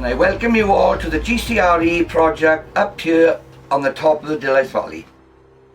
And I welcome you all to the GCRE project up here on the top of the Dulais Valley.